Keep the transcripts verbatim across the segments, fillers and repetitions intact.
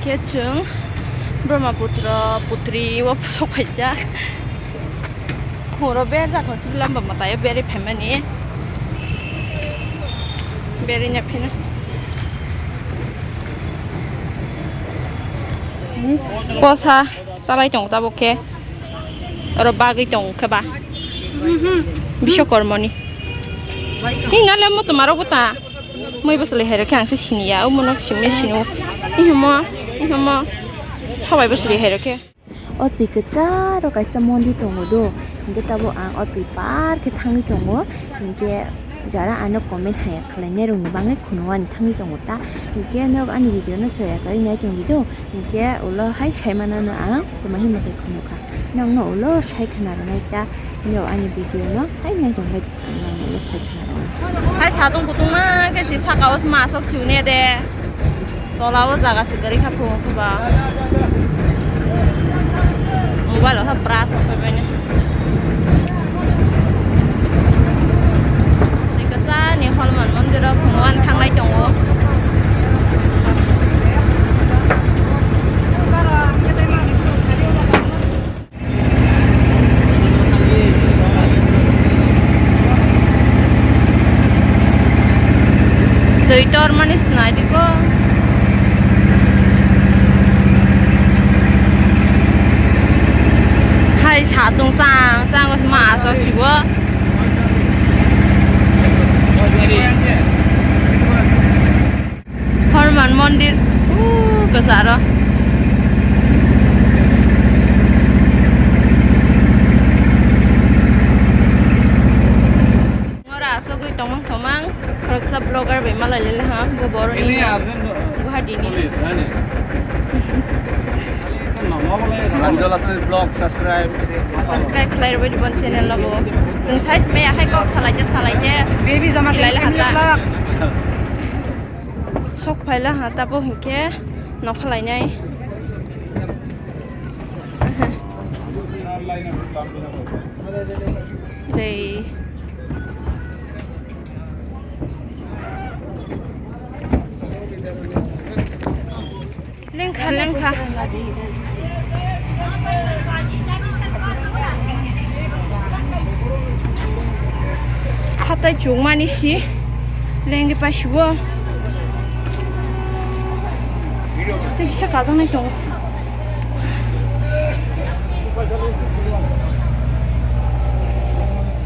Khe chwng Brahmaputra putri o sok phaijak. Khoro berjak, lamba mwtaio berwi phaimani. Berwi nya phino. Posa chalai tongo tabuk khe. Oro bagwi tongo khe ba. Biswakormani. Ni nale mo tumaro buta. Moi bwswlwi hai rokhe ang se siniya, omo no simi sino. Ihomo, ihomo. Sobai bwswlwi hai rokhe. O twi kwcharo kaisa mondir tongo do. Hinkhe tabuk ang o twi par khe thangwi tongo. Hinkhe jara ano comment haya khwlainai rokni bagwi khunukgo ani thangwi tongo ta. Hinkhe norok ani video no choya kwrwi nai tongdi do. Hinkhe ulo hai sai manano ang tuma himma khe khunukha. Nokno ulo sai khna rwnai ta, nokno ani video no hai nai tong bai di, ang nokno ulo sai khna rwnai. Hai satung kutung ma khe si saka o ma sok siu ne de. Tola o jaga si gari kha phu phu ba. Mobile o ha pra sok pai bai ne. Ni kasa ni Holman mondir o phungo an thanglai tongo. Twi tormani swnai diko. Hai satung chang chang ma asok sibo. Horman mondir, uh, kwcharo. Ora asogwi tongmang thomang, khoroksa vlogger bai malai lele ha, bo boroni. Ini ha, absent, uh, Guwahati ni. Sorry, sorry. Ranjol Asami vlog subscribe. Subscribe khlai rwbaidi bon channel no bo. Chwng size maya hai kok salai je, salai je. Baby jama silai le family hata. Vlog. Sok phaila ha tabo hinkhe nokha lainai. Dei. Lengkha, lengkha. Hatai chukmani si lengri pasibo. Tei kisa kajaknai tongo.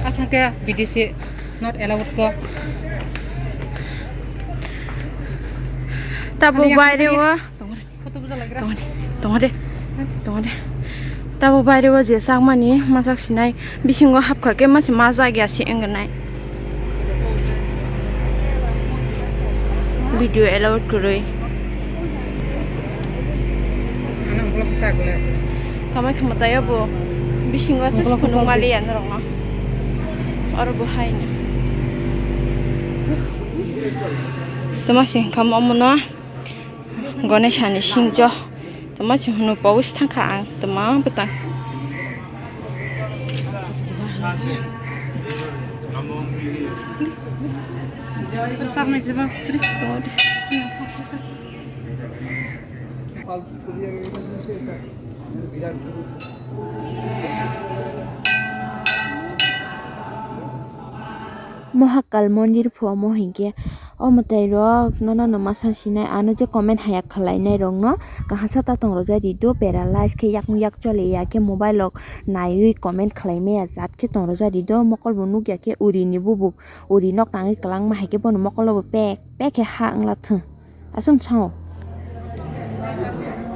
Aswk khe B D C not allowed ko. Tabuk baire o. Tongo de, tongo de, tongo de. Tabuk baire o je chakmani machak sinai bisingo hapkha khe mase ma jak ya se wngkha nai. Video allowed kwrwi. Kamai khama taya bo bisingo se phunuk mali ya norok no. Oro bo hai no. Tama se khama omo no. Ganesha ni singjo. Tama se hwnwi pogwi se thangkha ang. Tama bwtang. Mohakal mondir phuamo hinkhe o mwtai rok nono no masa sinai, ano je comment haya khwlai nai rok no kahasa ta tong rwjak di do, paralyze khe yakung yak choli ya khe mobile rok naiwi comment khwlai maya jat khe tong rwjak di do, mokol bo nuk ya khe uri ni bubuk uri nok tangwi kwlang ma hai khe bono mokol bo pek pek khe ha wngla thung. Aswk sao.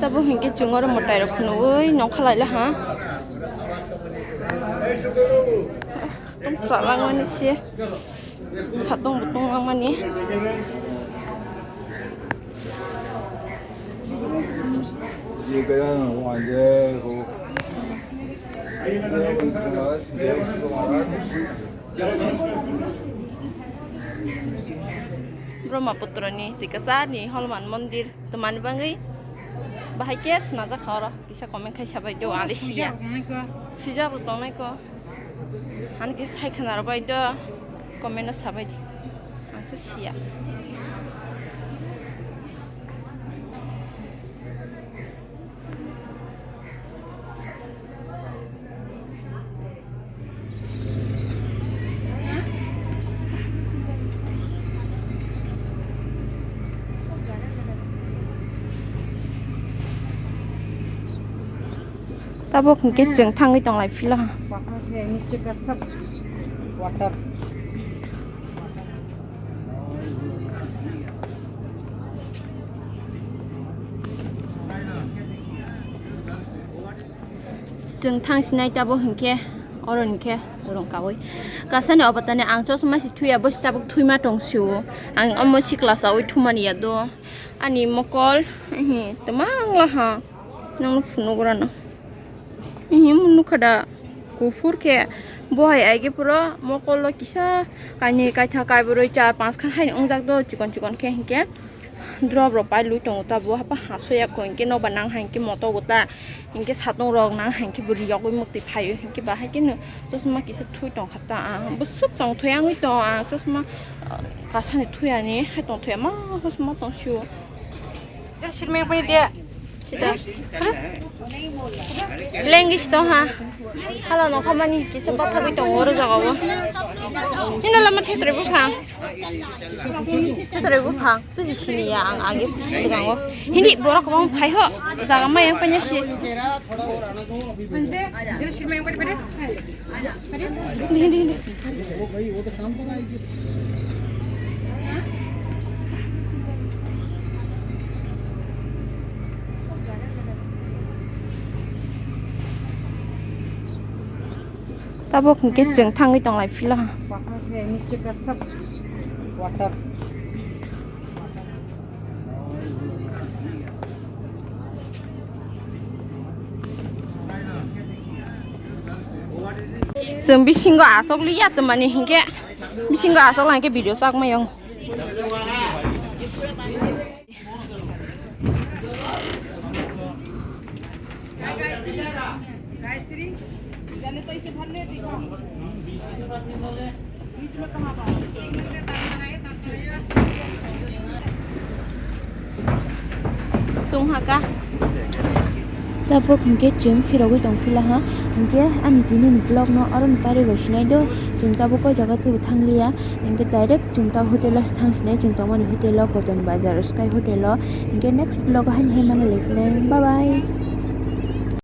Tabo hinkhe chwng oro mwtai rok khwnwi nongkha laila ha. Tong kwlangmani se. Satung butung langmani. Brahmaputra ni twi kwchar ni Holman mondir twmani bagwi bahai khe swnajak kha oro, kisa comment khai sabai do, ang le siya. Swijak rok tongnai ko. Swijak rok tongnai ko. Ani kisa sai khwna rok bai do, comment no sabai di. Ang se siya. Tabuk hwnkhe chwng thangwi tonglai phila. Chwng thang sinai tabuk hwnkhe oro hwnkhe urung kawi kasani obatani ang chosma si thuya, bosi tabuk thwima tong sio. Ang omo sikla sawi thumani ya do ani mokol hi twmang laha nang phunuk rano. Ihi nukha da kuphur khe bo hai aige puro mokol o kisa kainwi kaitham kaibrwi char panch kha hai wngjak do chikon chikon khe hinkhe drop rok pai lui tongo ta bo hapa hasoya kho hinkhe nobar nang hai hinkhe moto gota hinkhe satung rok nang hai hinkhe bo riyogwi muktwi phaio hinkhe bahai kheno chosma kisa thui tongkha ta ang bwswk tong thwi wngwi tong ang chosma kasani thwi ani hai tong thwi ma chosma tong sio. Sirmeng pai dia. Sida. Lengis to ha. Hala no khamani kisa bathagwi tongo oro jagao. Ino lama thetre buphang. Thetre buphang. Tuji sini ya ang age sigango. Hindi borok kwbang phai ho. Jaga ma yang panya si. Tabuk hwnkhe chwng thangwi tonglai phila. Chwng bisingo aswk liya twmani hinkhe bisingo aswk lai hinkhe video chakmai ang. Tungha ka. Tabuk hinkhe chwng phirogwi tong phila ha, hinkhe ani tini ni vlog no oro ni pari rw sinai do, chwng tabuk o jaga thwibo thang liya, hinkhe direct chwng ta hotel o se thang sinai, chwng tongmani hotel o Cotton Bazar Sky Hotel o, hinkhe next vlog o haini hai mana lai philai, bye bye.